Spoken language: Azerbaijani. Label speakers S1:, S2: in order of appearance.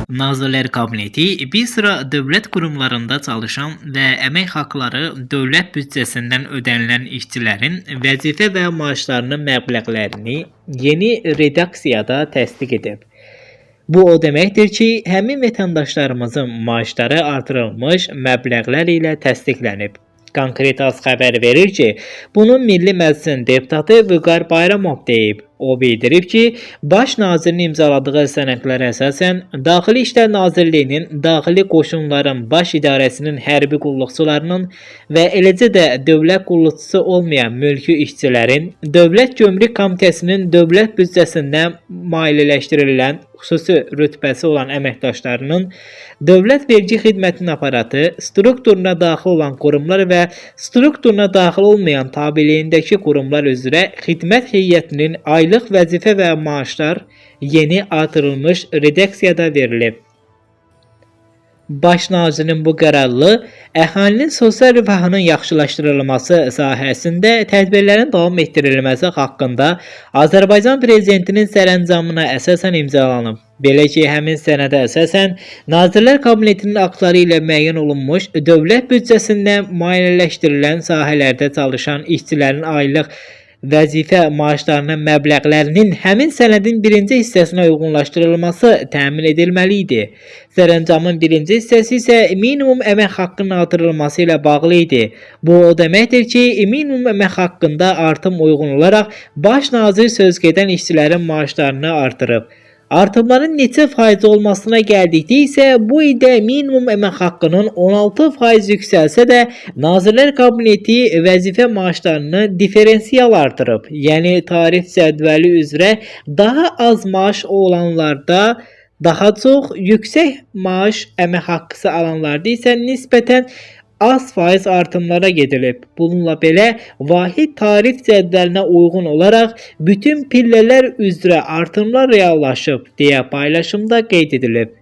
S1: Nazirlər Kabineti bir sıra dövlət qurumlarında çalışan və əmək haqları dövlət büdcəsindən ödənilən işçilərin vəzifə və maaşlarının məbləğlərini yeni redaksiyada təsdiq edib. Bu o deməkdir ki, həmin vətəndaşlarımızın maaşları artırılmış məbləğlər ilə təsdiqlənib. Konkret az xəbər verir ki, bunu Milli Məclisin deputatı Vüqar Bayramov deyib. O bildirib ki, Baş nazirin imzaladığı sənədlərə əsasən Daxili İşlər Nazirliyinin Daxili Qoşunların Baş İdarəsinin hərbi qulluqçularının və eləcə də dövlət qulluqçusu olmayan mülki işçilərin Dövlət Gömrük Komitəsinin dövlət büdcəsindən maliyyələşdirilən xüsusi rütbəsi olan əməkdaşlarının Dövlət Vergi Xidmətinin aparatı, strukturuna daxil olan qurumlar və strukturuna daxil olmayan tabeliyindəki qurumlar üzrə xidmət heyətinin aylıq vəzifə və maaşlar yeni artırılmış redaksiyada verilib. Baş nazirin bu qərarı əhalinin sosial rifahının yaxşılaşdırılması sahəsində tədbirlərin davam etdirilməsi haqqında Azərbaycan prezidentinin sərəncamına əsasən imzalanıb. Belə ki, həmin sənədə əsasən Nazirlər Kabinetinin aktları ilə müəyyən olunmuş dövlət büdcəsindən maliyyələşdirilən sahələrdə çalışan işçilərin aylıq vəzifə maaşlarının məbləğlərinin həmin sənədin birinci hissəsinə uyğunlaşdırılması təmin edilməli idi. Sərəncamın birinci hissəsi isə minimum əmək haqqının artırılması ilə bağlı idi. Bu o deməkdir ki, minimum əmək haqqında artım uyğun olaraq baş nazir söz gedən işçilərin maaşlarını artırıb. Artımların neçə faiz olmasına gəldikdə isə bu ildə minimum əmək haqqının 16% yüksəlsə də Nazirlər Kabineti vəzifə maaşlarını diferensial artırıb. Yəni tarif cədvəli üzrə daha az maaş olanlarda daha çox, yüksək maaş əmək haqqısı alanlarda isə nisbətən az faiz artımlara gedilib. Bununla belə vahid tarif cədvəlinə uyğun olaraq bütün pillələr üzrə artımlar reallaşıb deyə paylaşımda qeyd edilib.